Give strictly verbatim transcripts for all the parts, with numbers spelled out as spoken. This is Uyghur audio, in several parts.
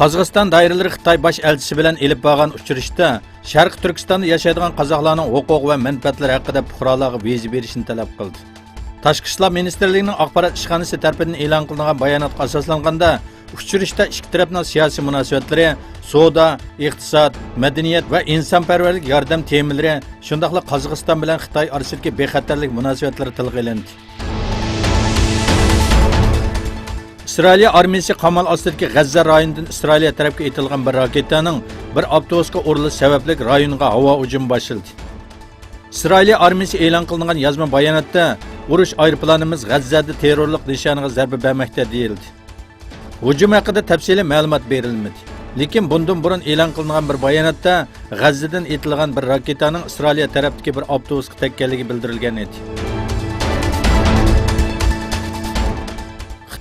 قازاقىستان دائىرىلىرى خىتاي باش ئەلچىسى بىلەن ئېلىپ بارغان ئۇچرىشىشتا شەرقىي تۈركىستاندا ياشايدىغان قازاقلارنىڭ ھوقۇقى ۋە مەنپەئەتلىرى ھەققىدە پۇقرالارغا ۋىزا بېرىشنى تەلەپ قىلدى. تاشقى ئىشلار مىنىستىرلىكىنىڭ ئاخبارات ئىشخانىسى تەرىپىدىن ئېلان قىلىنغان باياناتقا ئاساسلانغاندا، ئۇچرىشىشتا ئىككى تەرەپنىڭ سىياسىي مۇناسىۋەتلىرى، سودا، ئىقتىساد، مەدەنىيەت ۋە ئىنسانپەرۋەرلىك ياردەم تېمىلىرى، شۇنداقلا قازاقىستان بىلەن خىتاي ئارىسىدىكى بىخەتەرلىك مۇناسىۋەتلىرى تىلغا ئېلىندى. ئىسرائىلىيە ئارمىيىسى قامال ئاستىدىكى غەززە رايونىدىن ئىسرائىلىيە تەرەپكە ئېتىلغان بىر راكېتانىڭ بىر ئاپتوبۇسقا ئۇرۇلۇشى سەۋەبلىك رايونغا ھاۋا ھۇجۇمى باشلىدى. ئىسرائىلىيە ئارمىيىسى ئېلان قىلىنغان يازما باياناتتا، ئۇرۇش ئايروپىلانىمىز غەززەدە تېررورلۇق نىشانىغا زەربە بەرمەكتە، دېيىلدى. ھۇجۇم ھەققىدە تەپسىلىي مەلۇمات بېرىلمىدى. لېكىن بۇندىن بۇرۇن ئېلان قىلىنغان بىر باياناتتا، غەززىدىن ئېتىلغان بىر راكېتانىڭ ئىسرائىلىيە تەرەپتىكى بىر ئاپتوبۇسقا تەگكەنلىكى بىلدۈرۈلگەن ئىدى.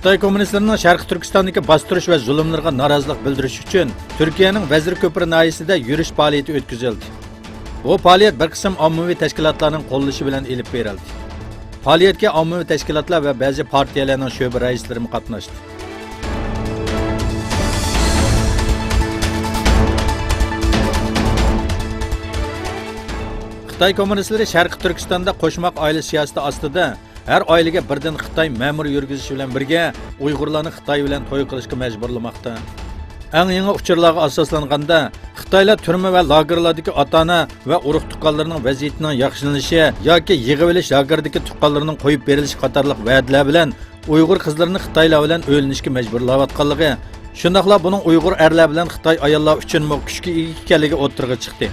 خىتاي كوممۇنىستلىرىنىڭ شەرقىي تۈركىستاندىكى باستۇرۇش ۋە زۇلۇملىرىغا نارازىلىق بىلدۈرۈش ئۈچۈن تۈركىيەنىڭ ۋەزىر كۆپۈرى ناھىيەسىدە يۈرۈش پائالىيىتى ئۆتكۈزۈلدى. بۇ پائالىيەت بىر قىسىم ئاممىۋى تەشكىلاتلارنىڭ قوللىشى بىلەن ئېلىپ بېرىلدى. پائالىيەتكە ئاممىۋى تەشكىلاتلار ۋە بەزى پارتىيەلەرنىڭ شۆبە رەئىسلىرىمۇ قاتناشتى. خىتاي كوممۇنىستلىرى شەرقىي تۈركىستاندا قوشماق ئائىلە سىياسىتى ئاستىدا ھەر ئائىلىگە بىردىن خىتاي مەمۇر يۈرگۈزۈشى بىلەن بىرگە، ئۇيغۇرلارنى خىتاي بىلەن توي قىلىشقا مەجبۇرلىماقتا. ئەڭ يېڭى ئۇچۇرلارغا ئاساسلانغاندا، خىتايلار تۈرمە ۋە لاگېرلاردىكى ئاتا-ئانا ۋە ئۇرۇق-تۇغقانلىرىنىڭ ۋەزىيىتىنىڭ ياخشىلىنىشى ياكى يىغىۋېلىش لاگېرىدىكى تۇغقانلىرىنىڭ قويۇپ بېرىلىشى قاتارلىق ۋەدىلەر بىلەن ئۇيغۇر قىزلىرىنى خىتايلار بىلەن ئۆيلىنىشكە مەجبۇرلاۋاتقانلىقى، شۇنداقلا بۇنىڭ ئۇيغۇر ئەرلەر بىلەن خىتاي ئاياللار ئۈچۈنمۇ كۈچكە ئىگە ئىكەنلىكى ئوتتۇرىغا چىقتى.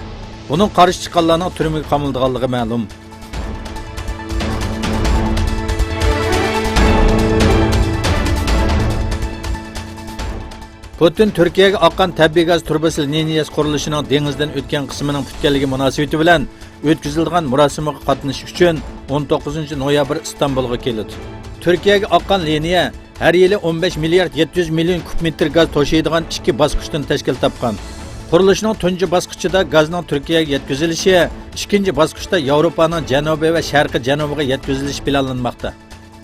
بۇنىڭغا قارشى چىققانلارنىڭ تۈرمىگە قامىلىدىغانلىقى مەلۇم. پۇتىن تۈركىيەگە ئاققان تەبىئىي گاز تۇرۇبىسى لىنىيەسى قۇرۇلۇشىنىڭ دېڭىزدىن ئۆتكەن قىسمىنىڭ پۈتكەنلىكى مۇناسىۋىتى بىلەن ئۆتكۈزۈلىدىغان مۇراسىمغا قاتنىشىش ئۈچۈن ئون توققۇزىنچى نويابىر ئىستانبۇلغا كېلىدۇ. تۈركىيەگە ئاققان لىنىيە ھەر يىلى ئون بەش مىليارد يەتتە يۈز مىليون كۇب مېتىر گاز توشۇيدىغان ئىككى باسقۇچتىن تەشكىل تاپقان. قۇرۇلۇشنىڭ تۇنجى باسقۇچىدا گازنىڭ تۈركىيەگە يەتكۈزۈلۈشى، ئىككىنچى باسقۇچتا ياۋروپانىڭ جەنۇبى ۋە شەرقىي جەنۇبىغا يەتكۈزۈلۈشى پىلانلانماقتا.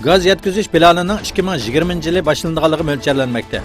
گاز يەتكۈزۈش پىلانىنىڭ ئىككى مىڭ يىگىرمىنچى يىلى باشلىنىدىغانلىقى مۆلچەرلەنمەكتە.